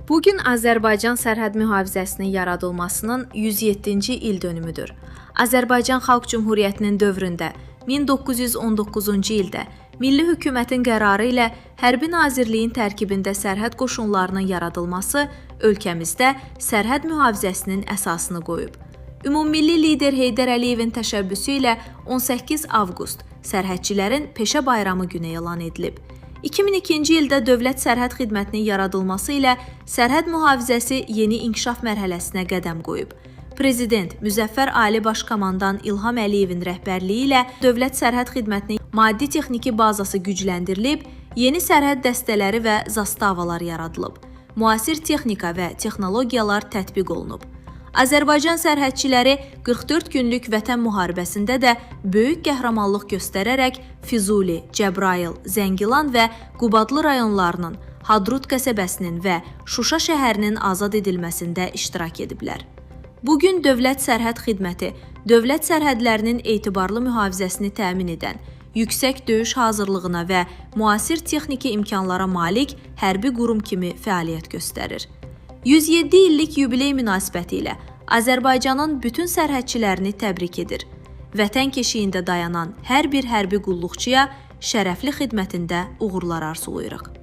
Bu gün Azərbaycan sərhəd mühafizəsinin yaradılmasının 107-ci il dönümüdür. Azərbaycan Xalq Cümhuriyyətinin dövründə 1919-cu ildə Milli Hökumətin qərarı ilə Hərbi Nazirliyin tərkibində sərhəd qoşunlarının yaradılması ölkəmizdə sərhəd mühafizəsinin əsasını qoyub. Ümummilli lider Heydər Əliyevin təşəbbüsü ilə 18 avqust sərhədçilərin peşə bayramı günü elan edilib. 2002-ci ildə Dövlət Sərhəd Xidmətinin yaradılması ilə sərhəd mühafizəsi yeni inkişaf mərhələsinə qədəm qoyub. Prezident Müzəffər Ali Baş Komandan İlham Əliyevin rəhbərliyi ilə Dövlət Sərhəd Xidmətinin maddi-texniki bazası gücləndirilib, yeni sərhəd dəstələri və zastavalar yaradılıb. Müasir texnika və texnologiyalar tətbiq olunub. Azərbaycan sərhədçiləri 44 günlük Vətən müharibəsində də böyük qəhrəmanlıq göstərərək Füzuli, Cəbrayıl, Zəngilan və Qubadlı rayonlarının, Hadrut qəsəbəsinin və Şuşa şəhərinin azad edilməsində iştirak ediblər. Bu gün Dövlət Sərhəd Xidməti dövlət sərhədlərinin etibarlı mühafizəsini təmin edən, yüksək döyüş hazırlığına və müasir texniki imkanlara malik hərbi qurum kimi fəaliyyət göstərir. 107 illik yubiley münasibətilə Azərbaycanın bütün sərhədçilərini təbrik edir. Vətən keşiyində dayanan hər bir hərbi qulluqçuya şərəfli xidmətində uğurlar arzulayırıq.